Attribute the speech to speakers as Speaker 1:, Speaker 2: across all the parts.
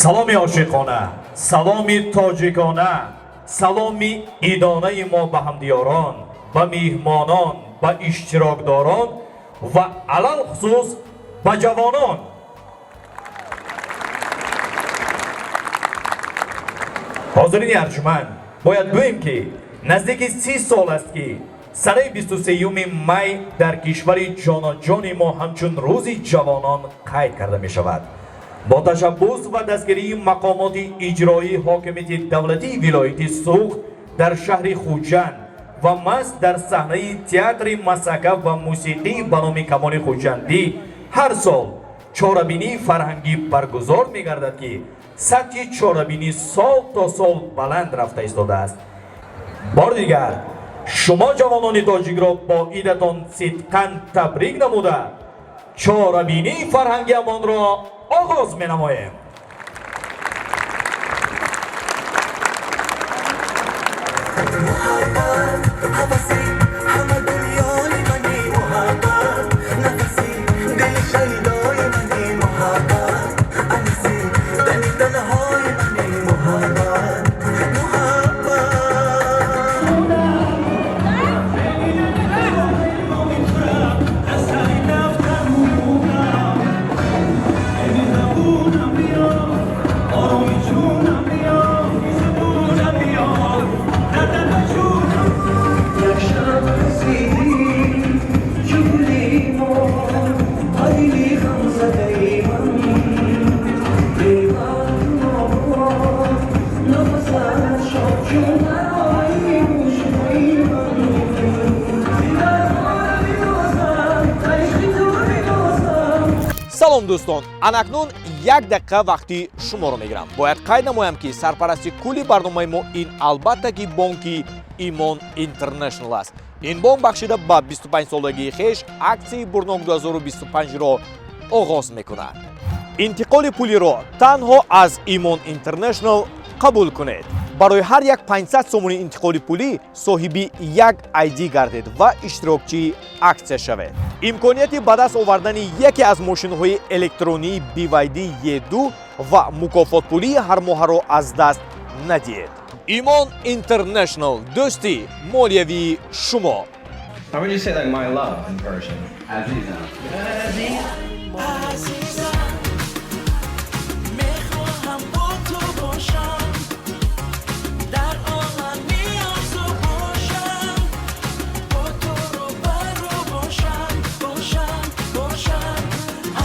Speaker 1: Саломи ошиқона, саломи тоҷикона, саломи идонаи мо ба ҳамдиёрон, ба меҳмонон, ба иштирокдорон ва алалхусус ба ҷавонон. Ҳозирини арҷуманд, бояд гӯем, ки наздики 30 сол аст, ки санаи 23 май дар кишвари ҷоноҷони мо ҳамчун рӯзи ҷавонон қайд карда мешавад. Бо ташаббус ва дастгирии мақомоти иҷроии ҳокимияти давлатии вилояти Суғд дар шаҳри Хуҷанд ва маҳз дар саҳнаи театри масака ва мусиқӣ ба номи Камоли Хуҷандӣ ҳар сол чорабинии фарҳангӣ баргузор мегардад, ки сатҳи чорабинӣ сол то сол баланд рафта истодааст. Бори дигар шумо ҷавонони тоҷикро бо идатон сидқан табрик намуда, чорабинии фарҳангиамонро оғоз менамоем.
Speaker 2: Салом, дӯстон! Анакнун як дақиқа вақти шуморо мегирам. Бояд қайд намоям, ки сарпарасти кулли барномаи мо ин албатта ки бонки Имон Интернешнл аст. Ин бонк бахшида ба 25 солагии хеш аксияи Бурнок 2025-ро оғоз мекунад. Интиқоли пулиро танҳо аз Имон Интернешнл қабул кунед. Барои ҳар як 500 сомони интиқоли пулӣ соҳиби як ID гардед ва иштирокчии аксия шавед. Имконияти ба даст овардани яке аз мошинҳои электронии BYD E2 ва мукофотпулии ҳармоҳаро аз даст надиҳед. Имон Интернешнл, дӯсти молиявии шумо.
Speaker 3: How would you say like "my love" in Persian?
Speaker 4: عزیزم.
Speaker 5: عزیزم، میخواهم با تو باشم، در عالمی آرزو باشم، با تو رو برو باشم، باشم، باشم،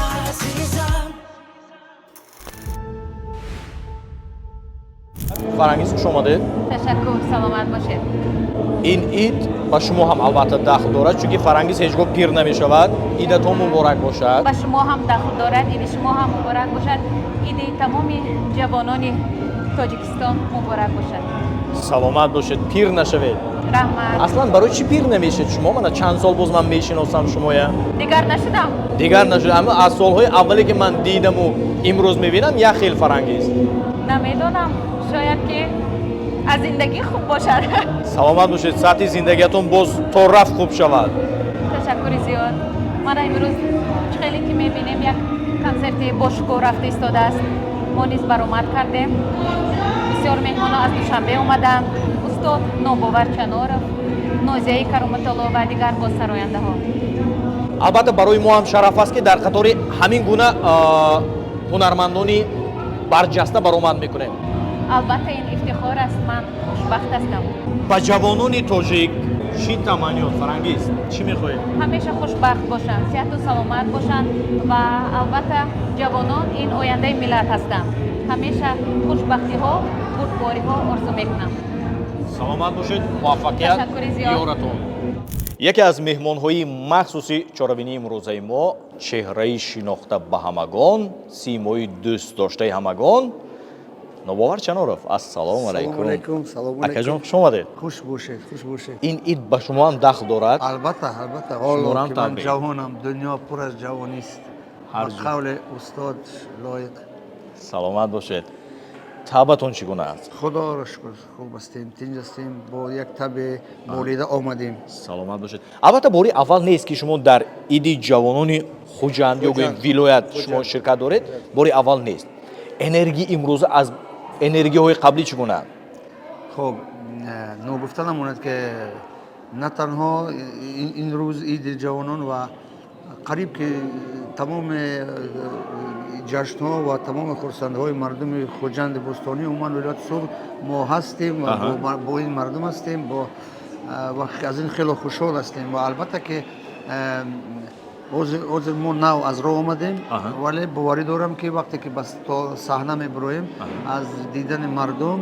Speaker 5: عزیزم.
Speaker 2: Фарангиз, хуш омадед.
Speaker 6: Ташаккур, саломат бошед.
Speaker 2: Ин ид ба шумо ҳам албатта дахл дорад, чунки Фарангиз ҳеҷ гоҳ пир намешавад. Идатон муборак бошад.
Speaker 6: Ба шумо ҳам дахл дорад. Иди шумо ҳам муборак бошад, иди тамоми ҷавонони Тоҷикистон муборак бошад.
Speaker 2: Саломат бошед, пир нашавед.
Speaker 6: Раҳмат.
Speaker 2: Аслан барои чӣ пир намешед шумо? Мана чанд сол боз ман мешиносам шумоя.
Speaker 6: Дигар нашудам.
Speaker 2: Дигар нашуд, аммо аз солҳои аввале ки ман дидаму имрӯз мебинам, як хел Фарангиз.
Speaker 6: Намедонам, шояд ки аз зиндагӣ хуб бошад.
Speaker 2: Саломат бошед, сатҳи зиндагиятон боз то рафт хуб шавад.
Speaker 6: Ташаккури зиёд. Мана имрӯз хеле ки мебинем, як консерти бошукӯҳ рафта истодааст. Мо низ баромад кардем. Бисёр меҳмоно аз Душанбе омаданд: устод Нобовар Чаноров, Нозияи Кароматулло ва дигар боз сарояндаҳо.
Speaker 2: Албатта, барои мо ҳам шараф аст, ки дар қатори ҳамин гуна ҳунармандони барҷаста баромад мекунем.
Speaker 6: Албатта, ин ифтихор аст, ман хушбахт ҳастам.
Speaker 2: Ба ҷавонони тоҷик чӣ таманниёт, Фарангиз, чӣ мехоҳед?
Speaker 6: Ҳамеша хушбахт бошанд, сиҳату саломат бошанд ва албатта ҷавонон ин ояндаи миллат ҳастанд. Ҳамеша хушбахтиҳо, бурдбориҳо орзу мекунам.
Speaker 2: Саломат бошед, муваффақият
Speaker 6: Ташаккури зиёд.
Speaker 2: ёратон. Яке аз меҳмонҳои махсуси чорабинии имрӯзаи мо, чеҳраи шинохта ба ҳамагон, симои дӯстдоштаи ҳамагон, Нобовар Чаноров. Ассалому алайкум.
Speaker 7: Алайкум, салому алайкум.
Speaker 2: Акаҷон, хуш омадед.
Speaker 7: Хуш бошед, хуш бошед.
Speaker 2: Ин ид ба шумо ҳам дахл дорад.
Speaker 7: Албатта, албатта, ҳоло
Speaker 2: Шуморо ҳам
Speaker 7: ки ман
Speaker 2: табрик.
Speaker 7: ҷавонам, дунё пур аз ҷавонист.
Speaker 2: Ҳар
Speaker 7: Ба
Speaker 2: ҷо.
Speaker 7: қавли устод Лоиқ.
Speaker 2: Саломат бошед. Табатон чӣ гуна аст?
Speaker 7: Худоро шукр, хуб ҳастем, тинҷ ҳастем, бо як таби болида омадем.
Speaker 2: Саломат бошед. Албатта, бори аввал нест, ки шумо дар иди ҷавонони Хуҷанд ё гӯем
Speaker 7: Хуҷанд.
Speaker 2: вилоят шумо ширкат доред. Бори аввал нест. Энергии имрӯза аз энергияҳои қаблӣ чӣ гуна?
Speaker 7: Хуб, ногуфта намонад, ки на танҳо ин рӯз иди ҷавонон ва қариб ки тамоми ҷашнҳо ва тамоми хурсандиҳои мардуми Хуҷанди бӯстонӣ, умуман вилояти Суғд, мо ҳастем ва бо ин мардум ҳастем ва аз ин хеле хушҳол ҳастем. Ва албатта ки ҳозир мо нав аз роҳ омадем, вале боварӣ дорам, ки вақте ки ба саҳна мебироем, аз дидани мардум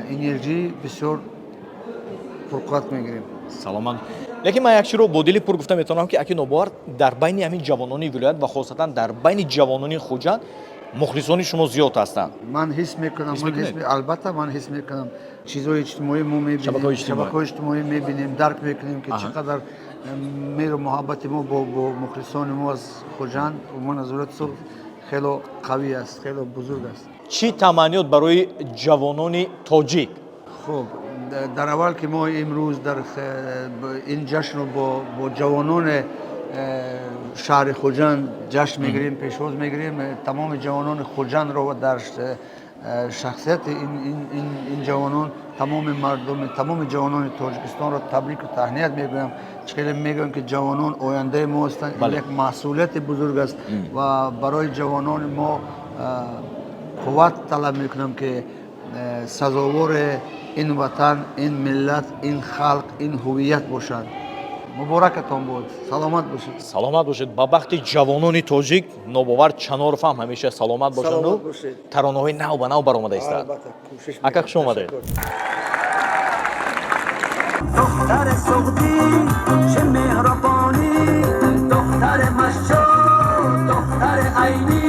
Speaker 7: энергия бисёр пурқувват мегирем.
Speaker 2: Саломат. Лекин ман як чиро бо дили пур гуфта метавонам, ки аки Нобовар, дар байни ҳамин ҷавонони вилоят ва хосатан дар байни ҷавонони Хуҷанд мухлисони шумо зиёд ҳастанд.
Speaker 7: Ман ҳис мекунам.
Speaker 2: Ҳис
Speaker 7: ман ҳис
Speaker 2: мекунед?
Speaker 7: Албатта, ман ҳис мекунам. Чизҳои иҷтимоӣ мо мебинем.
Speaker 2: Шабакаҳои иҷтимоӣ.
Speaker 7: Шабакаҳои иҷтимоӣ мебинем, дарк мекунем, ки чӣ қадар меҳру муҳаббати мо бо мухлисони мо аз Хуҷанд, умуман аз вилояти Суғд, хело қавӣ аст, хело бузург аст.
Speaker 2: Чӣ таманниёт барои ҷавонони тоҷик?
Speaker 7: Хуб, дар аввал ки мо имрӯз дар ин ҷашнро бо ҷавонони шаҳри Хуҷанд ҷашн мегирем, пешвоз мегирем, тамоми ҷавонони Хуҷандро ва дар шахсияти ин ҷавонон тамоми мардуми, тамоми ҷавонони Тоҷикистонро табрику таҳният мегӯям. Чӣ хеле мегӯям, ки ҷавонон ояндаи мо ҳастанд. Ин як масъулияти бузург аст ва барои ҷавонони мо қувват талаб мекунам, ки сазовори ин ватан, ин миллат, ин халқ, ин ҳувият бошанд. Муборакатон бод, саломат бошед.
Speaker 2: Саломат бошед. Ба бахти ҷавонони тоҷик Нобовар Чаноров ҳам ҳамеша саломат бошанду
Speaker 7: Саломат бошед.
Speaker 2: таронаҳои нав ба нав баромада истад.
Speaker 7: Албатта, кӯшиш
Speaker 2: Ака,
Speaker 7: мекунем.
Speaker 2: Хуш омадед.
Speaker 7: Ташаккур.
Speaker 5: Духтар суғдӣ, чӣ меҳрубонӣ, духтар Машҳад, духтар Айнӣ,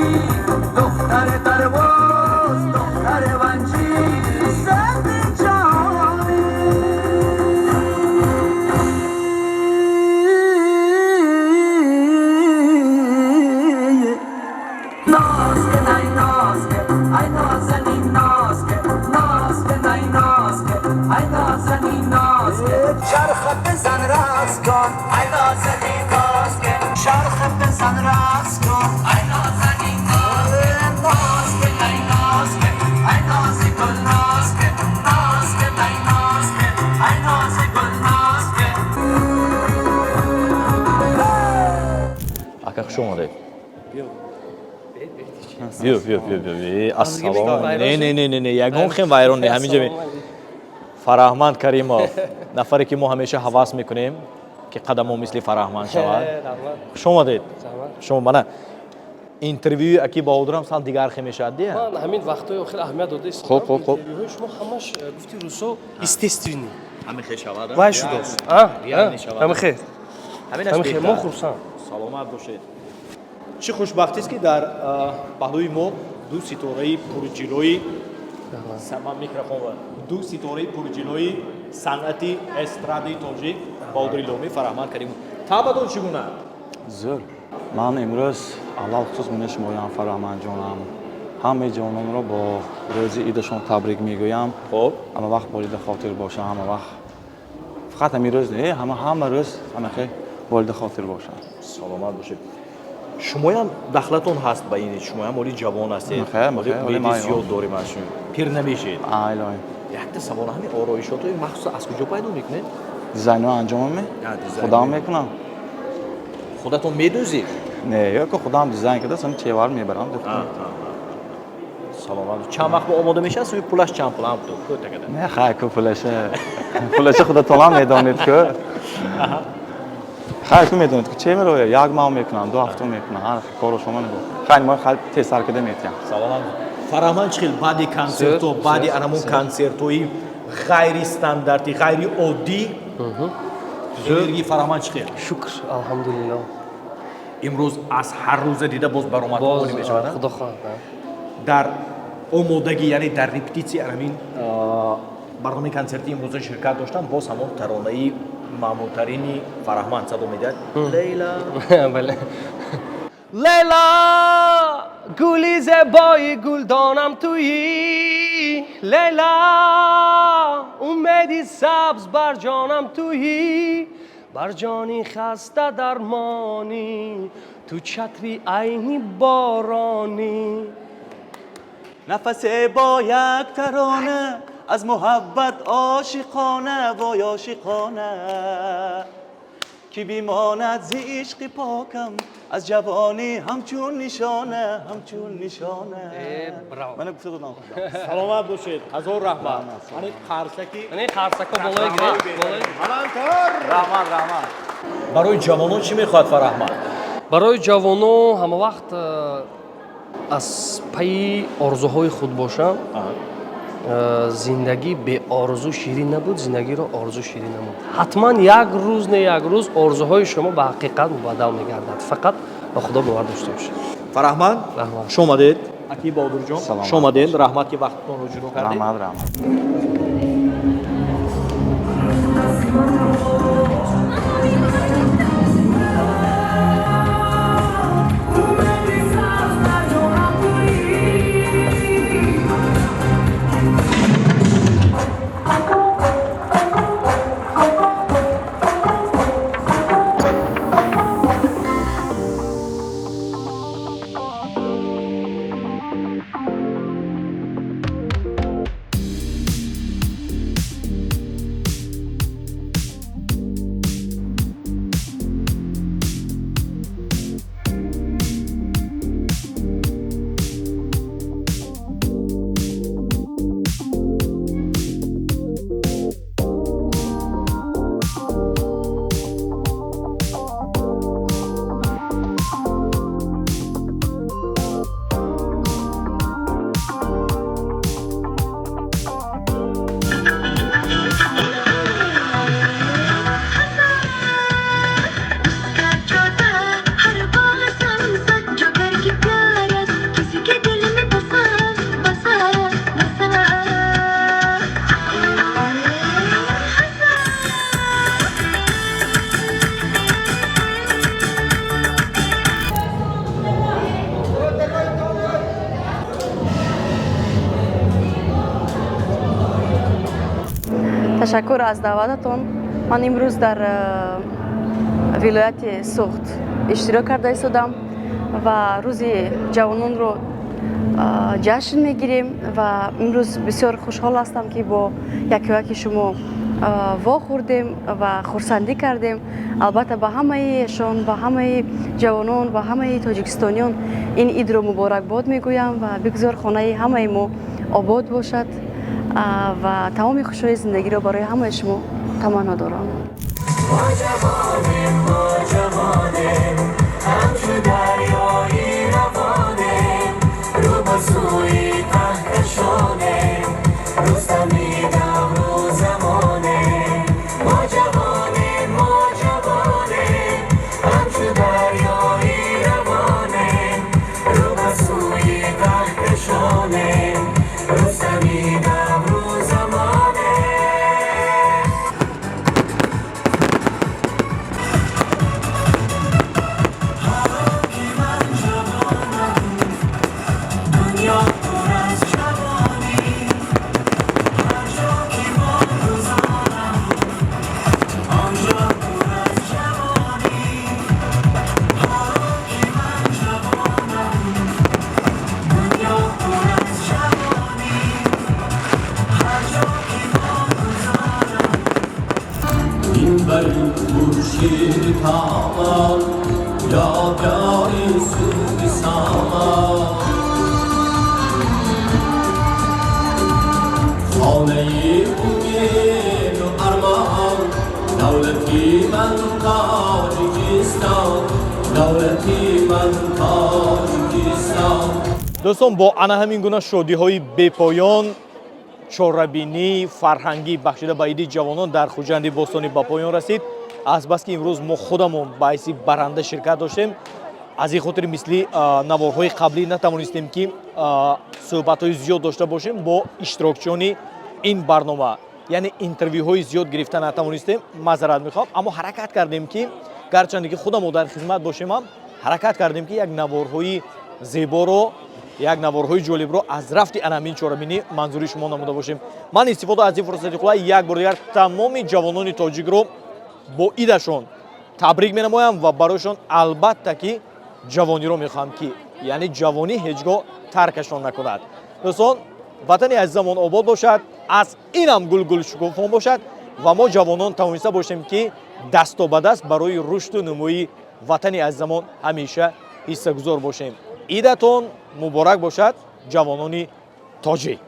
Speaker 5: духтар Дарвоз, духтар Ванҷӣ, зани ҷонӣ. Наз кун, ай наз кун, ай нозанин, наз кун, наз кун, ай наз кун, ай нозанин, наз кун, чарх бизан, рақс кун, ай нозанин, наз кун, чарх бизан, рақс кун, ай нозанин, наз кун, наз кун, ай наз кун, ай нози гул, наз кун, наз кун, ай наз кун, ай нози гул, наз кун.
Speaker 2: Ака, хуш омадед. Биё, биё, биё, биё. Ассалом. Не, не, не, не, не, ягон хем вайрон не, ҳаминҷа. Фараҳманд Каримов, нафаре ки мо ҳамеша ҳавас мекунем, ки қадамо мисли Фараҳманд шавад. Хуш омадед. Шумо мана интервюи аки Баҳодурам сал дигар хе мешавад дия.
Speaker 4: Ман ҳамин вақтҳои охир аҳамият дода истодам.
Speaker 2: Хуб, хуб, хуб.
Speaker 4: Интервюҳои шумо ҳамаш, гуфти русо, естественный.
Speaker 2: Ҳамин хе шавад.
Speaker 4: Вай шудост.
Speaker 2: Реальный шавад.
Speaker 4: Ҳамин хе.
Speaker 2: Ҳаминаш
Speaker 4: Ҳамин хе. Мо
Speaker 2: беҳтар.
Speaker 4: хурсанд.
Speaker 2: Саломат бошед. Чӣ хушбахтист, ки дар паҳлӯи мо ду ситораи пурҷилои сама микрофон ва ду ситораи пурҷилои санъати эстрадаи тоҷик, Баҳодури Ломӣ, Фараҳманд Каримов. Табатон чӣ гуна?
Speaker 8: Зӯр. Ман имрӯз алалхусус мини шумоям, Фараҳмандҷонам, ҳамаи ҷавононро бо рӯзи идашон табрик мегӯям.
Speaker 2: Хуб.
Speaker 8: Ҳама вақт болида хотир бошанд, ҳама вақт, фақат ҳамин рӯз не, ҳама рӯз ҳамахе болида хотир бошанд.
Speaker 2: Саломат бошед. Шумоям дахлатон ҳаст ба ин, шумоям оли ҷавон ҳастед.
Speaker 8: Мехе,
Speaker 2: оли
Speaker 8: мехе, оли
Speaker 2: умеди
Speaker 8: ман
Speaker 2: зиёд дорем аз шумо, пир намешед.
Speaker 8: Илоҳӣ.
Speaker 2: Якта савол: ҳамин ороишотҳои махсус аз куҷо пайдо мекунед?
Speaker 8: Дизайнҳо анҷомаме.
Speaker 2: Дизайн.
Speaker 8: Худам мекунам.
Speaker 2: Худатон медӯзед?
Speaker 8: Не, ё ки худам дизайн карда, сони чевар мебарам духтар.
Speaker 2: Саломат. Чанд вақт омода мешавад? Суи пулаш чанд пул ҳам кӯтакада?
Speaker 8: Не, хай ку, пулаша худатонам медонед ку. Хай ку, медонед ку, че мероя, як моҳ мекунам, 2 ҳафта мекунам, ҳар коро шумо нигоҳ. Хай, мо хай тезтар када метиҳам.
Speaker 2: Саломат. Фараҳманд, чӣ хел баъди консертҳо, баъди анамон консертҳои ғайристандартӣ, ғайриоддӣ, энергии Фараҳманд чӣ хел?
Speaker 4: Шукр, алҳамдулилло.
Speaker 2: Имрӯз аз ҳар рӯза дида боз баромад
Speaker 4: Боз
Speaker 2: олӣ мешавад, а?
Speaker 4: Худо хоҳад.
Speaker 2: Дар омодагӣ, яъне дар репетитсия ҳамин барномаи консертии имрӯза ширкат доштам, боз ҳамон таронаи маъмултарини Фараҳманд садо медиҳад: Лейла.
Speaker 4: Бале. Лейла, гули зебои гулдонам туӣ, Лейла, умеди сабз бар ҷонам туӣ, бар ҷони хаста дармонӣ ту, чатри айни боронӣ.
Speaker 9: Нафасе бо як тарона аз муҳаббат ошиқона, вой ошиқона, ки бимонад зи ишқи покам аз ҷавонӣ ҳамчун нишона, ҳамчун нишона.
Speaker 4: Браво.
Speaker 8: Мана гуфта додам.
Speaker 2: Саломат бошед, ҳазор раҳмат. Мани қарсаки.
Speaker 4: Мани қарсако болои гиред, болои.
Speaker 8: Раҳмат, раҳмат.
Speaker 2: Барои ҷавонон чӣ мехоҳад Фараҳмад?
Speaker 4: Барои ҷавонон ҳама вақт аз пайи орзуҳои худ бошам. Зиндагӣ беорзу ширин набуд, зиндагиро орзу ширин намуд. Ҳатман як рӯз, не як рӯз, орзуҳои шумо ба ҳақиқат мубаддал мегардад. Фақат ба Худо бовар дошта бошед.
Speaker 2: Фараҳмад.
Speaker 4: Раҳмат.
Speaker 2: Хуш омадед, аки Баҳодурҷон.
Speaker 8: Саломат.
Speaker 2: Хуш омадед, раҳмат, ки вақтатонро ҷудо кардед.
Speaker 8: Раҳмат, раҳмат.
Speaker 10: हर बासन सच्चो करके प्यार किसी के दिल में बसा बसा बसा।
Speaker 11: Ташаккур аз даъвататон. Ман имрӯз дар вилояти Суғд иштирок карда истодам ва рӯзи ҷавононро ҷашн мегирем ва имрӯз бисёр хушҳол ҳастам, ки бо якояки шумо вохӯрдем ва хурсандӣ кардем. Албатта, ба ҳамаишон, ба ҳамаи ҷавонон, ба ҳамаи тоҷикистониён ин идро муборакбод мегӯям ва бигзор хонаи ҳамаи мо обод бошад ва тамоми хушҳои зиндагиро барои ҳамаи шумо таманно дорам.
Speaker 5: Мо ҷавонем, мо ҷавонем, ҳамчу дарёи равонем, рӯ ба сӯи каҳкашонем, рустами давру замонем. Мо ҷавонем, мо ҷавонем, ҳамчу дарёи равонем, рӯ ба сӯи каҳкашонем, рустами давру замонем. Дунё пур аз ҷавонӣ, ҳар ҷо ки бигузорам, он ҷо пур аз ҷавонӣ. Ҳоло ки ман ҷавонам, дунё пур аз ҷавонӣ, ҳар ҷо ки бигузорам. Ин бари хуршед тобон, ёдгори сӯги сомон. Хонаи умеду армон, давлати ман Тоҷикистон, давлати ман Тоҷикистон.
Speaker 2: Дӯстон, бо ана ҳамин гуна шодиҳои бепоён чорабинии фарҳангӣ бахшида ба иди ҷавонон дар Хуҷанди бостонӣ ба поён расид. Азбаски имрӯз мо худамон ба ҳайси баранда ширкат доштем, аз ин хотир мисли наворҳои қаблӣ натавонистем, ки суҳбатҳои зиёд дошта бошем бо иштирокчиёни ин барнома, яъне интервюҳои зиёд гирифта натавонистем, маъзарат мехоҳам. Аммо ҳаракат кардем, ки гарчанде ки худамо дар хизмат бошем ҳам, ҳаракат кардем, ки як наворҳои зеборо, як наворҳои ҷолибро аз рафти анамин чорабинӣ манзури шумо намуда бошем. Ман истифода аз ин фурсати қулай як бор дигар тамоми ҷавонони тоҷикро бо идашон табрик менамоям ва барояшон албатта ки ҷавониро мехоҳам, ки яъне ҷавонӣ ҳеҷ гоҳ таркашон накунад. Дӯстон, ватани азизамон обод бошад, аз инам гулгул шукуфон бошад ва мо, ҷавонон, тавониста бошем, ки дасто ба даст барои рушду нумӯи ватани азизамон ҳамеша ҳиссагузор бошем. Идатон муборак бошад, ҷавонони тоҷик!